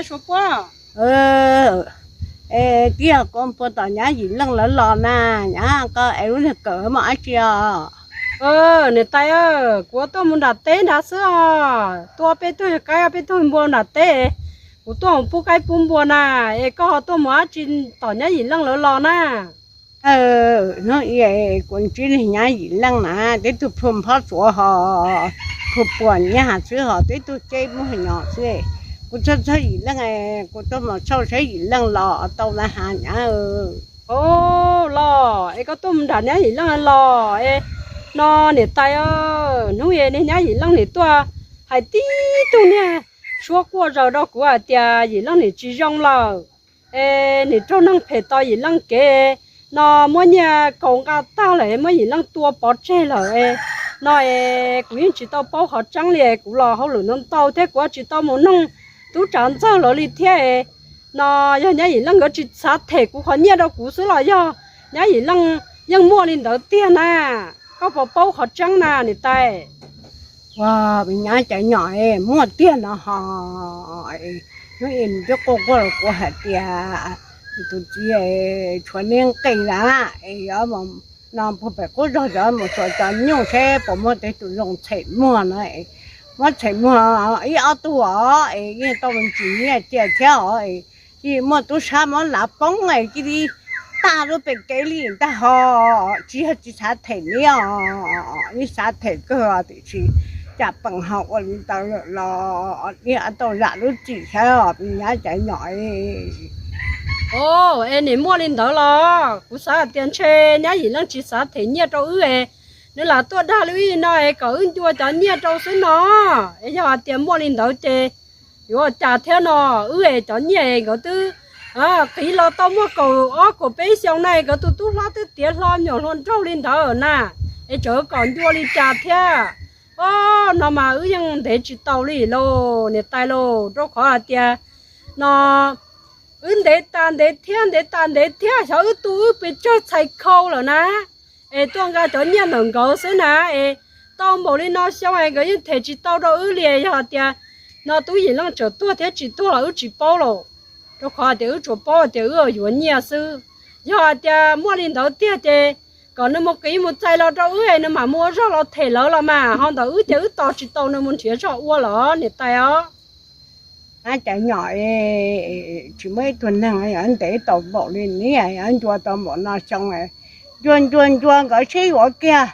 Suav Puab, es twb yog koj puag tom nyab Yim Leej lawv los na, nyab koj es lub niag kawm muaj dab tsi os? Niam tais, kuv tuaj mus nram teb nrad xwb os, tua peb tug qaib peb tug npua nram teb, kuv tuaj mus pub qaib pub npua na, es koj ho tuaj mus dab tsi tom nyab Yim Leej lawv los na? Hnub i kuv ntsib niag nyab Yim Leej na, twb tug plhu phob suav ho, plhu puas nyab xwb ho, twb tug ceb muag nyos xwb. Kuv txog txog Yim Leej, kuv tuaj mus xauj saib Yim Leej los tau na has nyab. Los es koj tuaj mus nram nyab Yim Leej los es, no niam tais, hnub i niag nyab Yim Leej nim tuaj hais tib tug niag suab quaj zaws rau kuv hais tias Yim Leej nim tsis zoo lawm, es nim raug neeg phem tau Yim Leej kev, no muab nyiaj kaus nqa tag lawm, muab Yim Leej tua pov tseg lawm no es kuv yeej tsis tau paub qhov tseeb li, kuv los hauj lwm ntau ntau thiab kuv tsis tau mus noog tub tsav ntxawg lawv li thiab. No yog nyab Yim Leej nkawd tsis xav them kuv qhov nyiaj rau kuv xwb los yog nyab Yim Leej yeej muaj li ntawd tiag na? Koj puas paub qhov tseeb na niam tais? Ua, me nyab cov nyom, muaj tiag no ho. Hnub i nws twb quaj quaj rau kuv hais tias tus txiv tshuav neb nqi lawm es yuav no puag pem qub zog yuav mus xyuas cov nyuj seb puas muaj tej tus zoo txhem muag no, muab txhem muag ib ob tug os es yeej tau me ntsis nyiaj cia thiab os. Cia muaj tub sab muab lav poob es cia li tag lub pem kev li ntag ho. Tsis yog tsis xav them neb os, neb xav them kawg tiam sis cas peem ho ua li ntawd lawm los neb tau zam lub txim thiab os me nyab cov nyom. Es nim muaj li ntawd los kuv xav hais tias ntshe nyab Yim Leej tsis xav them nyiaj rau wb es nws lam tuaj dag li no es kom wb ncua cov nyiaj rau xwb no. Es yog hais tias muaj li ntawd ces yuav ua cas thiab no? Wb es cov nyiaj es nkawd twb qiv los tau muaj kaum ob kaum peb xyoo na, nkawd tus tub hlob twb tiav hlo nyuam hluas nraug li ntawd na, es tseem kom ncua li cas thiab? Os, no mas wb yeej ntev tsis tau li lauj niam tais lauj, rau qhov hais tias no wb ntev tas ntev thiab ntev tas ntev thiab, xyov wb tu wb pes tsawg txhais khau lawm na, es tuaj nqa cov nyiaj ntawm nkawd xwb na, es tau npaum li no xyoo es nkawd yeej them tsis tau rau wb li. Yog hais tias no tub Yim Leej tseem tuag thiab tsis tuag los wb tsis paub lauj, rau qhov hais tias wb tsuas paub hais tias wb yuav nyiaj xwb. Yog hais tias muaj li ntawd tiag ces kom nws mus qiv mus txais los rau wb es nws mam mus ua zog los them lawv los mas ho ntawm wb ces wb tos tsis tau nws mus nrhiav zog ua los niam tais os. Nyab cov nyom, tsis muaj ib tug neeg yuav ntev tau npaum li neb, yuav ncua tau npaum no xyoo. Ncua ncua ncua nkawd sib yuav kiag,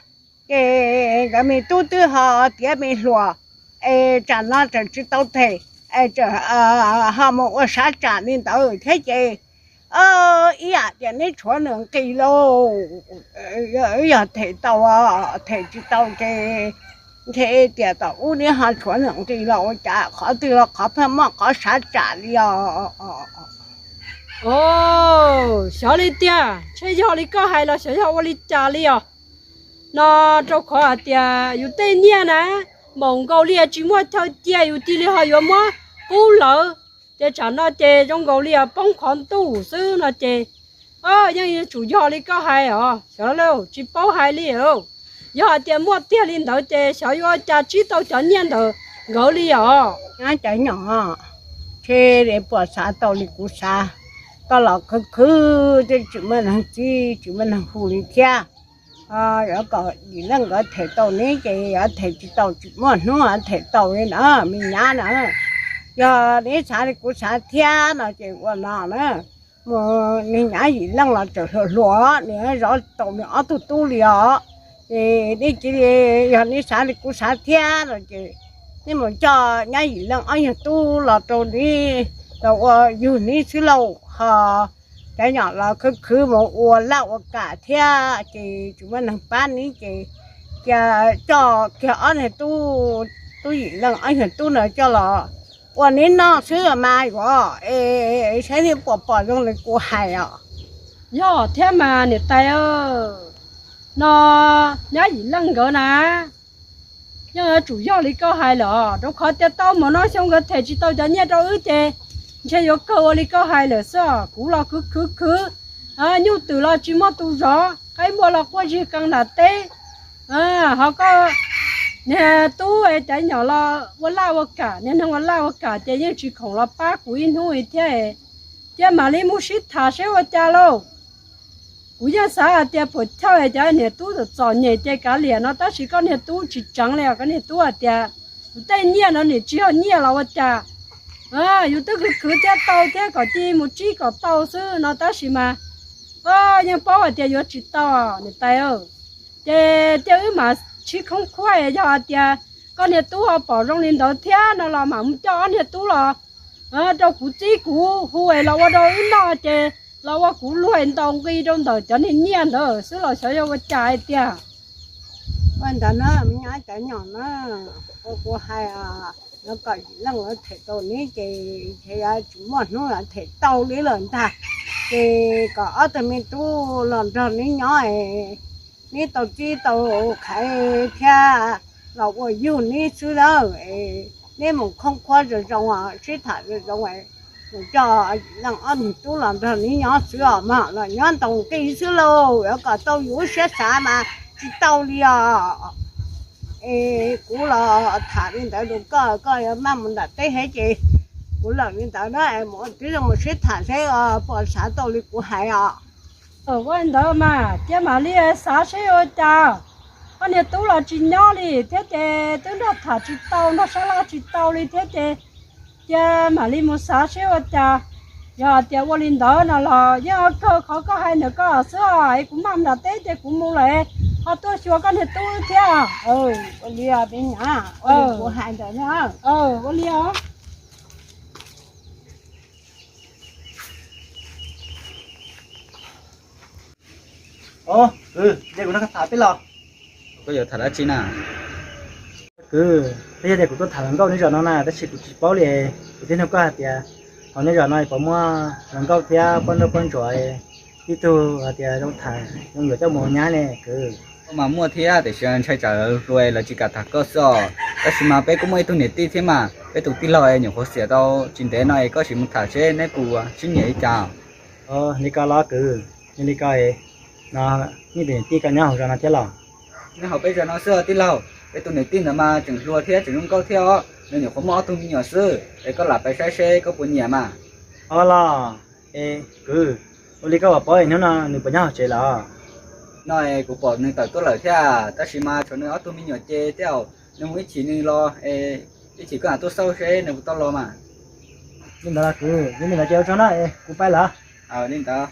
ces nkawd me tub twb ho tiav me hluas, es tsam no tseem tsis tau them, es tseem ho mus ua sav tsam li ntawd thiab ces ib yam tias neb tshuav nws nqi lauj. Yog them tau, them tsis tau ces ntshe tias tom ub neb ho tshuav nws nqi los ua cas qhov twg los qhov pheej muaj qhov sav tsam li os. Xyov li tiag, ntshe yog li koj hais los xyov yog ua li cas li os. No rau qhov hais tias yus tej nyiaj na, npaum nkaus li tsis muaj chaw cia yus cia li ho yuav muab pub lawv, ces tsam no ces zoo nkaus li poob qhov ntuj xwb no ces yeej yuav tsum yog li koj hais os, xyov lauj, tsis paub hais li. Yog hais tias muaj tiag li ntawd ces xyov yuav ua cas tsib tau cov nyiaj ntawm nkawd li os. Nyab cov nyom, ntshe puas xav tau li kuv xav, koj los khwv khwv twb tsis muaj neeg txib tsis muaj neeg hu li thiab. Yuav kom Yim Leej nkawd them tau neb ces yuav them tsis tau, tsis muaj hnub yuav them tau li na me nyab na. Yog neb xav li kuv xav thiab no ces ua no na, mus niag nyab Yim Leej los tseem hluas hluas, nws zov tau nws ob tug tub li os. Ces neb cia li, yog neb xav li kuv xav thiab no ces neb mus coj nyab Yim Leej ob nyuag tub los rau neb, los ua yug neb xwb lauj. Ho cov nyom los khwv khwv mus ua laj ua kam thiab ces tsis muaj neeg pab neb ces cia coj kiag ob niag tub, tub Yim Leej ob nyuag tub no coj los ua neb noj xwb mas yuav es saib neb puas pom zoo li kuv hais os. Yog thiab mas niam tais, no nyab Yim Leej nkawd na, yeej yuav tsum yog li koj hais lawm, rau qhov tias tau mus no xyoo nkawd them tsis tau cov nyiaj rau wb ces ntshe yuav kawg ua li koj hais lawm xwb. Kuv los khwv khwv khwv, nyuj twm los tsis muaj tus zov, qaib npua los quaj zig qees nram teb, ho koj Niag tub es cov nyom los ua laj ua kam, niag neeg ua laj ua kam ces yeej tsis khoom los pab kuv ib hnub li thiab, thiab mam li mus sib tham seb ua cas lauj. Kuv yeej xav hais tias puas chawj cov niag tub txom txom nyem ces kav liam no, tab sis koj niag tub tsis tseev li os. Koj niag tub hais tias kuv tej nyiaj no nim tsis yog nyiaj los ua cas, yus twb khwv khwv thiab tau thiab kom cia mus tsib kom tau xwb no, tab sis mas yeej paub hais tias yuav tsis tau niam tais. Ces thiaj wb mam sib khoob khuab, yog hais tias koj niag tub ho pom zoo li ntawd thiab no los mam mus coj ob niag tub los rau kuv txib kuv hu es los ua rau wb noj, ces los ua kuv luag ntaus nqi rau ntawm cov niag nyiaj ntawd xwb los xyov yog ua cas hais tias. Ua ntawd na, me nyuam cov nyom na, ua kuv hais, lawv kom yim leej lawv them tau neb ces ntshe yuav tsis muaj hnub yuav them tau li lawm ntag. Ces kom ob tug me tub los nrog neb nyob, neb tau txib tau khaiv thiab los ua yug neb xwb lawm. Neb mus khoob khuab zoo zoo, sib tham zoo zoo, mus coj yim leej ob tug tub los nrog neb nyob xwb os mog, los nyob ntaus nqi xwb lauj, yuav kom tau yus lub siab xav mas tsis tau li os. Es kuv los tham li ntawd rau koj, koj yuav maj mus nram teb thiab ces kuv lawm li ntawd na, es mus twb zoo mus sib tham seb puas xav tau li kuv hais os. Ua li ntawd mas cia mam li xav seb ua cas, koj niag tub los tsis nyob li thiab ces twb nrog tham tsis tau nrog sab laj tsis tau li thiab ces cia mam li mus xav seb ua cas. Yog tias ua li ntawd no los yeej ua kawg qhov koj hais ntawd koj xwb os, es kuv maj nram teb ces kuv mus lawm, ho tuaj xyuas koj niag tub thiab. Ua li os me nyuam, ua li kuv hais ntawd na. Ua li os. Os kwv, nrog kuv tham peb los. Koj yuav tham dab tsi na? Kwv, twb yog tias kuv tuaj tham hluas nkauj neb zos no na, tab sis kuv tsis paub li. Kuv thiaj nug koj hais tias hauv neb zos no puas muaj hluas nkauj thiab poj nrauj poj ntsuam tib tug hais tias zoo tham zoo yuav coj mus nyab ne kwv? Koj mas muaj thiab, tiam sis ntshai tsam lawv hluas lawv tsis kam tham koj xwb os. Tab sis mas peb kuj muaj ib tug niam tij thiab mas, peb tus tij laug nyuam qhuav xiam tau tsis ntev no es koj sim mus tham seb neb puas sib nyiam li cas. Os, li ko los kwv, yog li ko no, nej tus niam tij koj nyob hauv zos no thiab los? Nyob hauv peb zos no xwb os tij laug. Peb tus niam tij ntawd mas tseem hluas thiab tseem zoo nkauj thiab os, nws nyuam qhuav muaj ob tug me nyuam xwb, es koj lam pais saib seb koj puas nyiam mas. Os los, es kwv, ua li koj puas paub es hnub no nws puas nyob hauv tsev lawm? No es kuv pom nws tawm tuaj lawm thiab, tab sis mas tshuav nws ob tug me nyuam ces tej zaum nws mus ib chim nws los, ib chim koj mam tuaj xauj seb nws puas tau los mas. Li ntawd los kwv, yog li ntawd ces ua tsaug na, kuv pais lawm. Li ntawd.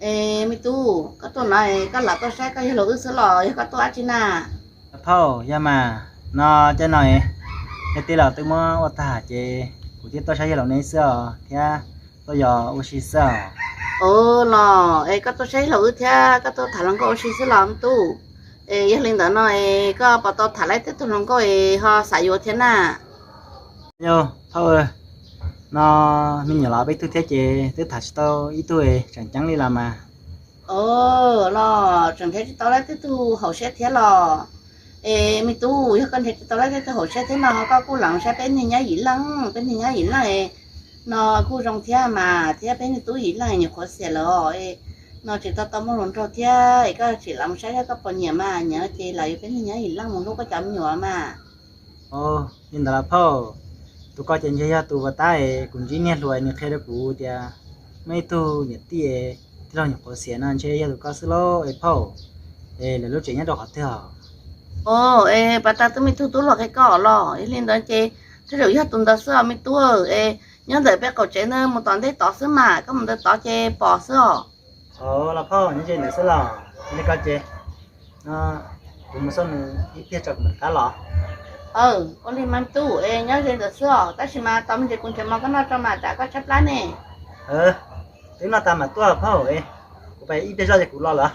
Es me tub, koj tuaj no koj lam tuaj saib koj yawg laus wb xwb los yog koj tuaj dab tsi na? Phauj, yog mas, no caij no yawg tij laus twb muab ua tag ces kuv thiaj tuaj saib yawg laus neb xwb os thiab tuaj yos ua si xwb os. Ua los es koj tuaj saib yawg laus wb thiab koj tuaj tham hluas nkauj ua si xwb los me tub? Es yog li ntawd no es koj puas tau tham laib tej tug hluas nkauj es ho xav yuav thiab na? Yog phauj, no me nyuam los peb tug thiab ces twb tham tsis tau ib tug tseem ceeb li los mas. Ua los tseem nrhiav tsis tau laib tej tug haum siab thiab los? Es me tub, yog koj nrhiav tsis tau laib tej tug haum siab thiab no koj kuj lam saib peb niag nyab Yim Leej, peb niag nyab Yim Leej no kuj zoo thiab mas, thiab peb niag tub Yim Leej nyuam qhuav xiam lawm os. No tseem tau tau muaj hluas nraug thiab, es koj tseem lam saib seb koj puas nyiam mas, nyiam ces lam yuav peb niag nyab Yim Leej mus hlub koj cov me nyuam mas. Li ntawd los phauj, tus ko ces ntshe yog tus puag ta es kuv ntsib niag hluas nws qhia rau kuv tias muaj ib tug niam tij, tij laug nyuam qhuav xiam no ntshe yog tus ko xwb lauj es phauj. Es lawv lub tsev nyob rau qhov twg os? Ua, es puag ta twb muaj ib tug tub hluas qhia koj los? Yog li ntawd ces tej zaum yog tus ntawd xwb os me tub. Es nyob ntawm peb qaum tsev ntawd mus tom ntej tod xwb mas, koj mus ntawd tod ces pom xwb os. Ua los phauj, nyob ze ntawd xwb los? Li ko ces no kuv mus xauj nws ib pliag tso kuv mam rov qab los. Ua li mas tub, es nyob ze ntawd xwb os, tab sis mas tos me ntsis kuv nrhiav mov koj noj tso mas tsam koj tshaib plab ne. Twb noj tas mam tuaj phauj, kuv pais ib pliag zoj ces kuv los lawm.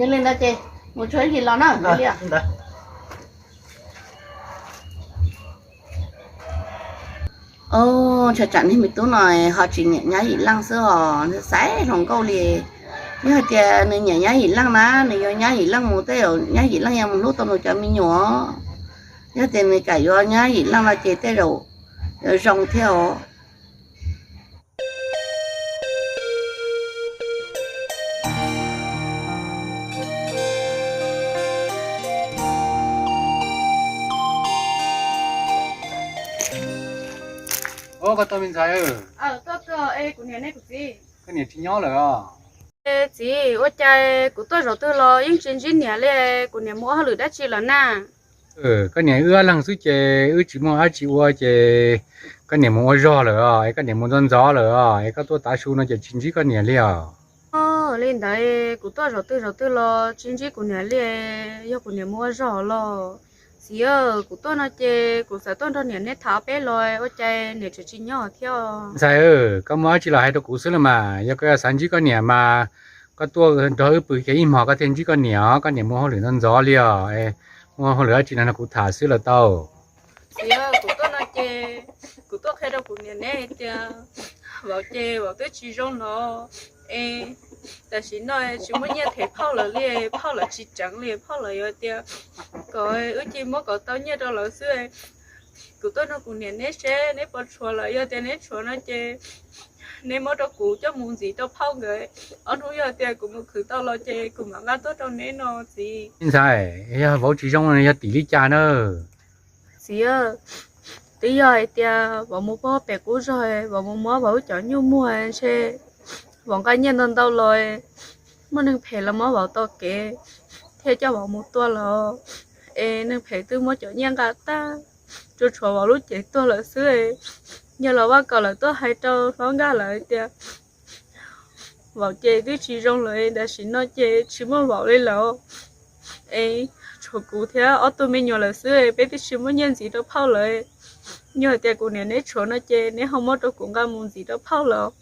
Yog li ntawd ces mus tsuag ib ntsis los na. Ntawd. Ua, tsam niag me tub no ho tsis nyiam nyab Yim Leej xwb os, xaiv hluas nkauj li. Yog hais tias nws nyiam nyab Yim Leej na nws yuav nyab Yim Leej mus tej zaum nyab Yim Leej yuav mus hlub tau nws cov me nyuam. Yog tias nws kam yuav nyab Yim Leej no ces tej zaum yuav zoo thiab os. Koj tau me ntxhais. Koj niam tsis nyob lawm os. Txiv, ua cas kuv tuaj zaum twg los yeej tsis ntsib niam li, kuv niam mus ua hauj lwm dab tsi lawm na? Koj niam wb ob leeg xwb ces wb tsis muaj dab tsi ua ces koj niam mus ua zog lawm os, es koj niam mus ntxov ntxov lawm os, es koj tuaj tav su no ces tsis ntsib koj niam li os. Li ntawd kuv tuaj zaum twg zaum twg los tsis ntsib kuv niam li, yog kuv niam mus ua zog los? Txiv, kuv tuaj no ces kuv xav tuaj nrog niam neb tham peb los ua cas niam tseem tsis nyob thiab? Ntxhais, koj muaj dab tsi los hais rau kuv xwb los mas, yog koj xav ntsib koj niam mas koj tuaj nrog wb pw kiag ib hmos koj thiaj ntsib koj niam os, koj niam mus hauj lwm ntxov ntxov li os, muaj hauj lwm dab tsi no nrog kuv tham xwb los tau. Txiv, kuv tuaj no ces kuv tuaj qhia rau kuv niam neb hais tias vauv ces vauv twb tsis zoo los, es tam sim no tsis muaj nyiaj them phauj lawv li, phauj lawv tsis tseev li, phauj lawv yuav tias kom wb cia muab kom tau nyiaj rau lawv xwb. Kuv tuaj nrog kuv niam neb seb neb puas tshuav lawm, yog tias neb tshuav no ces neb muab rau kuv coj mus ntxiv rau phauj nkawd. Ob hnub yog tias kuv mus khwv tau los ces kuv mam nqa tuaj rau neb no txiv. Me ntxhais, yog vauv tsis zoo yog tim li cas na? Txiv, twb yog hais tias vauv mus pog pem qub zog, vauv mus muab vauv cov nyuj muag ntshe vauv nqa nyiaj ntau ntau los, muaj neeg phem los muab vauv tom kev thiaj coj vauv mus tua los, es neeg phem twb muab cov nyiaj nqa tag, tsuas tshuav vauv lub cev tuag lawm xwb. Yog los Vaj Kaus lawv tuaj hais rau hlob Nkaj lawv tias vauv ces twb tsis zoo lawm, tam sim no ces tsis muaj vauv li lawm, es tshuav kuv thiab ob tug me nyuam lawm xwb, peb twb tsis muaj nyiaj ntxiv rau phauj lawm. Yog hais tias kuv niam neb tshuav no ces neb ho muab rau kuv nqa mus ntxiv rau phauj lawm.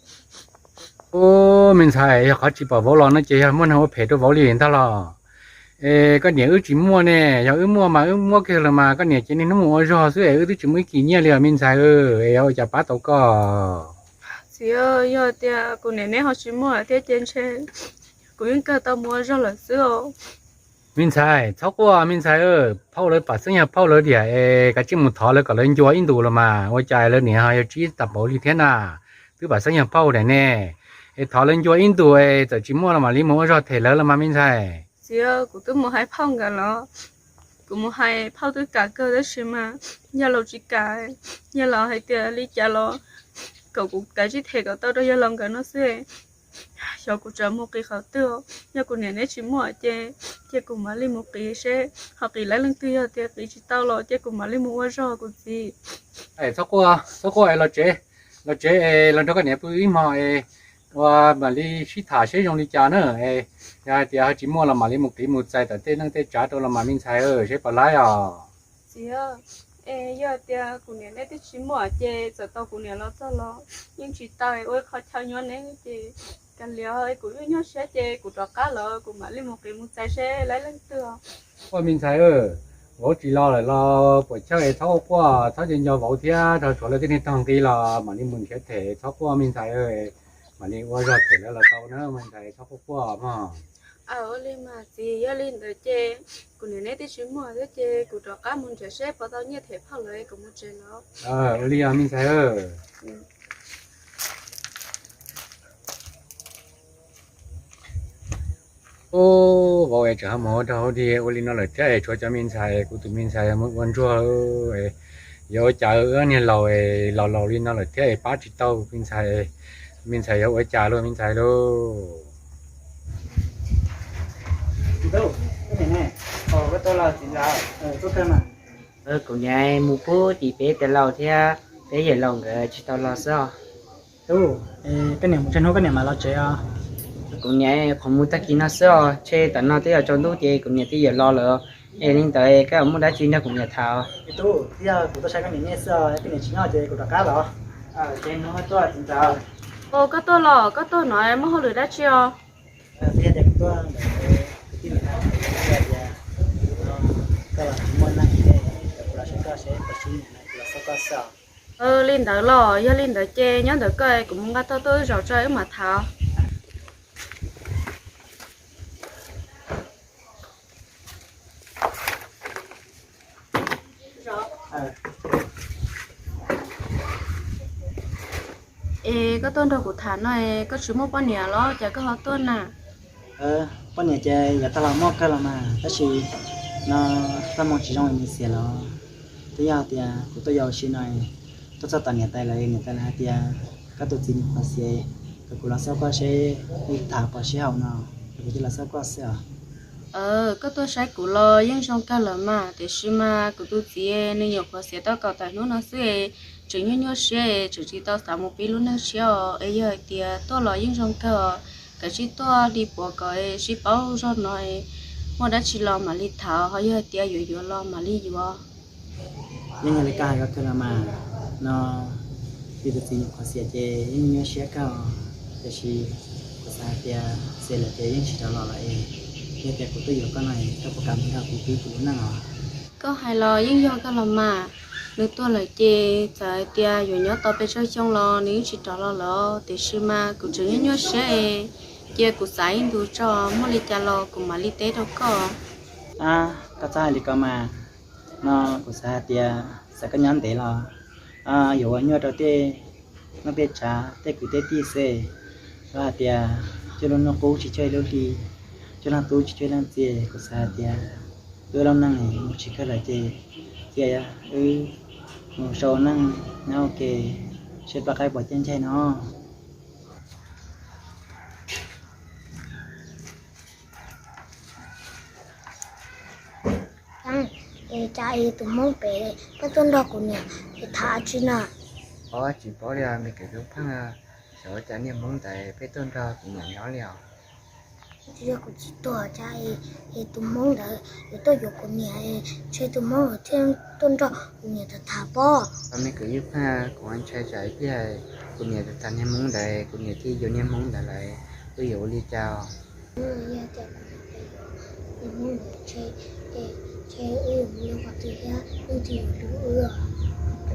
Ub, me ntxhais, yog qhov tsis pom vauv los no ces yog muaj neeg ua phem rau vauv li ntag los? Es koj niam wb tsis muaj ne, yog wb muaj mas wb muab kiag los mas, koj niam ces niaj hnub mus ua zog xwb es wb twb tsis muaj ib kis nyiaj li os me ntxhais, es yog ua cas pab tau koj? Txiv, yog tias kuv niam neb ho tsis muaj thiab ces ntshe kuv yeej kawg tau mus ua zog lawm xwb os. Me ntxhais, txhob quaj me ntxhais, phauj lawv pam xeeb yog phauj lawv diam es kav tsij mus thov lawv kom lawv ncua ib ntus los mas, ua cas lawv niam ho yog tsib tag npaum li thiab na? Twb pam xeeb yog phauj daim ne, es thov lawv ncua ib ntus es txawm tsis muaj los mam li mus ua zog them lawv los mas me ntxhais. Txiv, kuv twb mus hais phauj nkawd los, kuv mus hais phauj twb kam kawg tab sis mas yawg laus tsis kam, yawg laus hais tias li cas los kom kuv kav tsij them kom tau rau yawg laus nkawd no xwb. Xyov kuv tsam mus qiv qhov twg, yog kuv niam neb tsis muaj ces, ces kuv mam li mus qiv seb ho qiv lawv leej twg, yog tias qiv tsis tau los ces kuv mam li mus ua zog kuv txiv. Txhob quaj, txhob quaj, los tsev, los tsev es los nrog koj niam pw ib hmos es ua mam li sib tham seb zoo li cas na. Yog hais tias ho tsis muaj los mam li mus qiv mus txais tawm tej neej tej tsav rau los mas me ntxhais, seb puas laib os. Txiv, es yog tias kuv niam neb twb tsis muaj ces txawm tau kuv niam los txog los yeej tsis tau, ua qhov chaw nyuaj neb ces kav liam, kuv yeej nyuaj siab ces kuv rov qab los kuv mam li mus qiv mus txais seb laib leej twg. Ua me ntxhais, vauv tsis los lawm los puas chawj es txhob quaj quaj, txhob nco nco vauv thiab, rau tshuav lawv tej niag tog nqi los mam li mus nrhiav them, txhob quaj me ntxhais, mam li ua zog them lawv los tau na me ntxhais, txhob quaj quaj mog. Ua li mas txiv, yog li ntawd ces kuv niam neb twb tsis muaj thiab ces kuv rov qab mus nrhiav seb puas tau nyiaj them phauj lawv kuv mus tsev los. Ua li os me ntxhais. Ub, vauv es tseem ho mus ua rau hauv dig ua li no lawm thiab es tshuav cov me ntxhais, kuv tus me ntxhais mus ua ntsuag, yuav ua cas wb niag laus es laus laus li no lawm thiab es pab tsis tau me ntxhais, me ntxhais yuav ua cas lauj me ntxhais lauj? Kuv niam mus pub tim peb tais laus thiab peb yawm laus nkawd tsis tau los xwb os. Koj niam mus tsawg hnub koj niam mam los tsev os? Kuv niam qhuav mus tag kis no xwb os, ntshe tam no twb yuav tsaus ntuj ces kuv niam twb yuav los lawm. Es li ntawd koj muaj dab tsi nrog kuv niam tham? Tub, twb yog kuv tuaj saib koj niam nej xwb os, koj niam tsis nyob ces kuv rov qab los. Koj tuaj los koj tuaj no muaj hauj lwm dab tsi os? Twb yog tias kuv tuaj ntawm kwv tij niam na, tias koj los tsis muaj neej, kuv los saib koj seb puas tau niam na, kuv los xauj koj xwb os. Li ntawd los yog li ntawd ces nyob ntawm koj, kuv mus nqa tau tuaj wb zaum tso wb mam tham. Es koj tuaj nrog kuv tham no, koj tsis muaj poj niam los cas koj ho tuaj na? Poj niam ces yav tag los muaj kawg los mas, tab sis no txoj hmoo tsis zoo li xiam los, twb yog tias kuv tuaj yos ua si no, Tuaj txog tom niam tais lawv, niam tais lawv hais tias koj tus txiv nyuam qhuav xiav, kom kuv los xauj koj seb, tham pom sib haum no, kuv thiaj los xauj koj xwb os. Koj tuaj saib kuv los yeej zoo kawg lawm mas, tiam sis mas kuv tus txiv nws nyuam qhuav xiav tau kaum tawm hnub no xwb, tseem nyuaj nyuaj siab, tseem tsis tau xav mus pib lub neej tshiab os. Es yog hais tias tuaj los yeej zoo kawg os, kav tsij tuaj li puav kom sib paub zog no, muaj dab tsi los mam li tham, ho yog hais tias yuav yuav los mam li yuav. Yeej yog li koj hais kawg los mas, no kuv tus txiv nyuam qhuav xiav ces yeej nyuaj siab kawg, tiam sis kuv xav hais tias xiav lawm ces yeej tsis rov los lawm es, yog tias kuv tuaj yuav koj no es koj puas kam mus nrog kuv pib kuv lub neej os? Koj hais los yeej yog kawg los mas, nws tuag lawm ces txawm hais tias yuav nyob tau pes tsawg xyoo los nws yeej tsis rov los lawm, tiam sis mas kuv tseem nyuaj nyuaj siab es, cia kuv xav ib ntus tso, muaj li cas los kuv mam li teb rau koj. Koj txhob hais li ko mas, no kuv xav hais tias txawm koj nyob ntev los yuav ua nyuaj rau tej neej tej tsav tej kwv tej tij xwb. Luag hais tias cuaj leej noj qub tsis cuag ib lub hli, cuaj leej tub tsis cuag ib leej txiv, kuv xav hais tias wb lub neej mus tsis kawg lawm ces cia wb mus sau neej nyob ua ke seb plab qaib puas caj ncaig no. Cas es tus hmoob pem koj tuaj nrog kuv niam tham tsi na? Tsis paub li os me kwv Tub Pheej, xyov ua cas niag hmoob ntawd pheej tuaj nrog kuv niam nyob li os. Tsis yog kuv tsis tuag, cas es tus hmoob ntawd yuav tuaj yuav kuv niam, ntshe tus hmoob ntawd thiaj tuaj nrog kuv niam tham tham pob. Me kwv Tub Pheej, kuv ntshai tsam ib pliag kuv niam tham niag hmoob ntawd, kuv niam thiaj yuav niag hmoob ntawd lawm, wb yuav ua li cas? Yog tias kuv niam yuav niag hmoob ntawd, ntshe wb yuav mus nyob qhov twg thiab leej twg yuav hlub wb?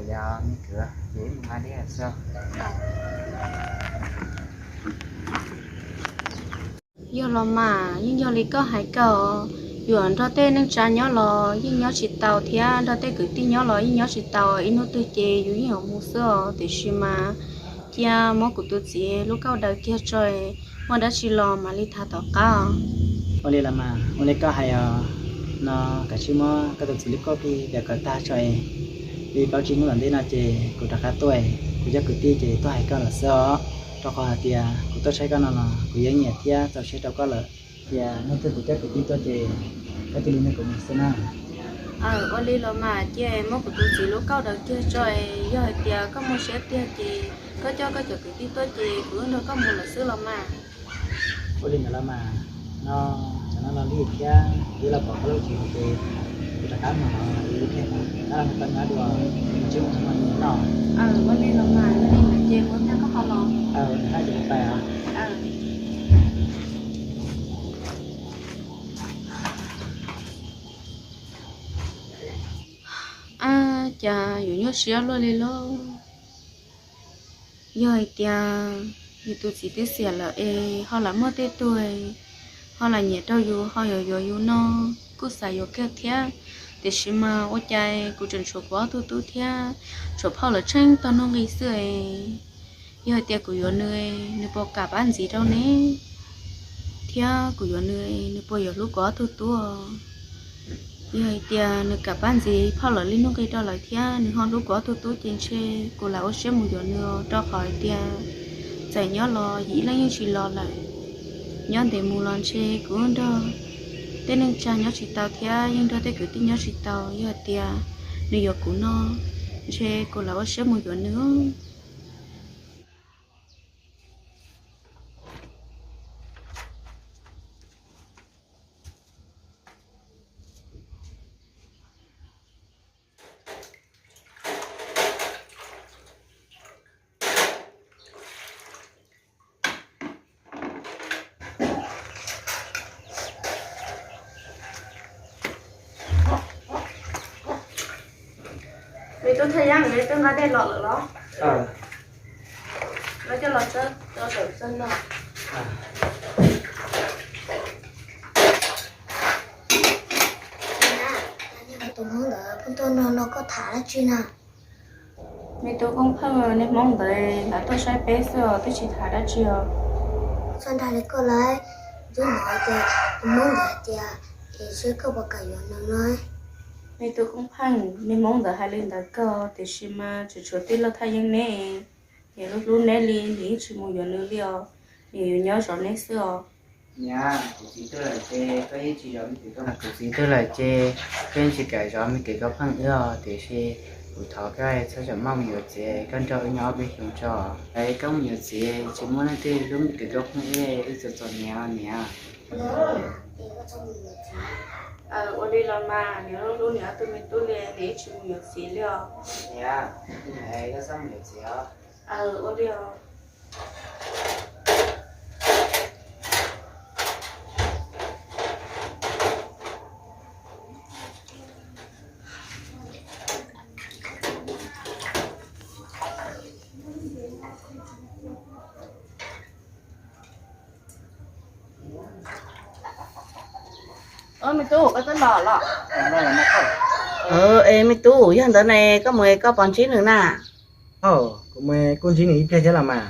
Yog me kwv, ces wb mus nqa dej xwb. Yog los mas, yeej yog li koj hais kawg, yuav nrog tej neej tsa nyob los yeej nyob tsis tau thiab nrog tej kwv tij nyob los yeej nyob tsis tau, ib hnub twg ces yus yeej yuav mus xwb os. Tiam sis mas cia muab kuv tus txiv lub kauj daws kiag tso, muaj dab tsi los mam li tham tom qab. Ua li los mas, ua li koj hais os, no kav tsij muab koj tus txiv lub kauj kiag daws kom tag tso, li plaub tsib hnub tom ntej no ces kuv rov qab tuaj, kuv cov kwv tij ces tuaj hais koj lawm xwb os, rau qhov hais tias kuv tuaj saib koj no los kuv yeej nyiam thiab txaus siab rau koj lawm. Cia hnub twg kuv cov kwv tij tuaj ces koj cia li nrog kuv mus xwb na. Ua li los mas, cia muab kuv tus txiv lub kauj daws kiag tso, yog hais tias koj muaj siab tiag ces koj coj koj cov kwv tij tuaj ces kuv nrog koj mus lawm xwb los mas. Ua li ntawd los mas, no tsam no los lig thiab, twb los pom koj lub tsev ces kuv rov qab mus hauv lub tsev, tab los nrog koj nyob dua, mus tsev mus tsev no. Ua li los mas, yog li ntawd ces kuv nrog koj qhov los. Hais ces kuv pais os. Ab, cas yuav nyuaj siab luaj li lauj. Yog hais tias yus tus txiv twb xiam lawm es ho lam muaj tej tug ho lam nyiam rau yus ho yuav yuav yus no, kuj xav yuav kiag thiab. Tiam sis mas ua cas kuv tseem tshuav kuv ob tug tub thiab tshuav phauj lawv tsheej tog nuj nqi xwb es, yog hais tias kuv yuav nws, nws puas kam pab ntxiv rau ne? Thiab kuv yuav nws, nws puas yuav hlub kuv ob tug tub? Yog hais tias nws kam pab ntxiv phauj lawv li nuj nqi rau lawv thiab nws ho hlub kuv ob tug tub ces ntshe kuv lam ua siab mus yuav nws, rau qhov hais tias txawm nyob los yus ib leeg yeej tsis los lawm. Nyob ntev mus los ntshe kuv nrog tej neej tsa nyob tsis tau thiab yeej nrog tej kwv tij nyob tsis tau. Yog hais tias nws yuav kuv no, ntshe kuv lam ua siab mus yuav nws. Me tub Thaj Yeeb, neb twb nqa dej los lawm los? Los coj los txawm txawj no. Tus hmoob ntawd pheej tuaj nrog koj tham dab tsi na? Me tub Koob Pheej, niag hmoob ntawd lawv tuaj saib peb xwb os, twb tsis tham dab tsi os. Txhob dag li koj lauj, twb hnov tias tus hmoob ntawd hais tias es seb koj puas kam yuav nws no. Me tub Koob Pheej, niag Hmoob ntawd hais li ntawd kawg, tiam sis mas tseem tshuav tij laug Thaj Yeeb neb, nws hlub hlub neb li, nws yeej tsis mus yuav nws li os, nws yuav nyob zov neb xwb os. Niam, kuv txiv twb lawm ces koj yeej tsis zov me kwv Koob, kuv txiv twb lawm ces koj yeej tsis kam zov me kwv Koob Pheej wb os, tiam sis kuv thov koj txhob txawm maj mus yuav txiv, koj nrog wb nyob ob peb xyoos tso. Es koj mus yuav txiv, tsis muaj leej twg hlub me kwv Koob Pheej wb, wb txom txom nyem niam. Ua li los mas, niam hlub hlub niam ob tug me tub li, niam yeej tsis mus yuav txiv li os. Niam, koj txhob mus yuav txiv os. Ua li os. Me tub, koj twb los los? Es me tub, yog ntawd ne koj mus koj puas ntsib nws na? Kuv mus kuj ntsib nws ib pliag thiab los mas.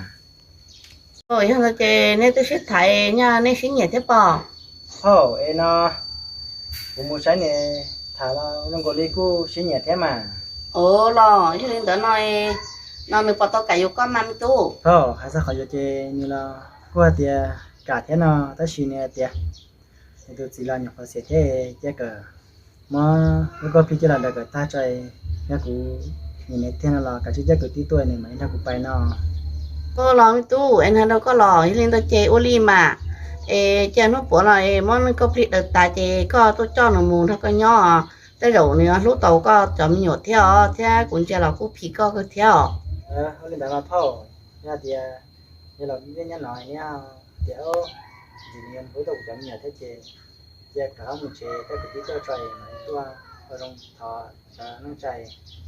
Yog ntawd ces nej twb sib tham, nyaj nej sib nyiam thiab pob? Hauj, es no kuv mus saib nws tham los zoo nkaus li kuj sib nyiam thiab mas. Ua los yog li ntawd no, no nws puas tau kam yuav koj mas me tub? Hauj, hais txog qhov yuav ces nws los kuj hais tias kam thiab no, tab sis nws hais tias nws tus txiv los nyuam qhuav xiam thiab, cia kawm muab lub koj plig coj los daws kawm tag tso, yog kuv nyiam nws tiag no los kav tsij coj kwv tij tuaj nws mam li nrog kuv pais no. Ua los me tub, es nws hais rau koj los? Yog li ntawd ces ua li mas, es cia hnub puav no es muab nws koj plig daws tas ces koj tuaj coj nws mus nrog koj nyob, tej zaum nws hlub tau koj cov me nyuam thiab os, thiab kuv ntsia los kuj phim koj kawg thiab os. Ua li ntawd mas phauj, yog tias yog los nyob no neb tias ntxim nws hlub tau kuv cov me nyuam thiab ces cia rov qab mus tsev, coj kwv tij tuaj tso es mam li tuaj ua zoo thov cov neej tsa,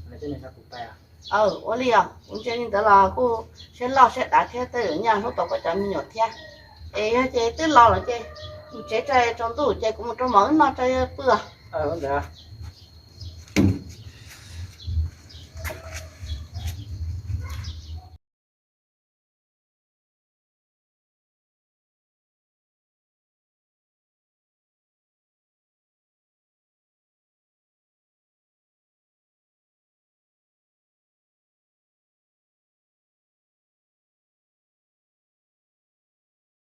mam li coj nws nrog kuv pais. Aw, ua li os, kuv ntsia li ntawd los kuj siab loj siab dav thiab, tej zaum nws hlub tau koj cov me nyuam thiab. Es yog ces twb los lawm ces mus tsev tso, tsaus ntuj ces kuv mus rau mov wb noj tso pw os. Ua ntawd.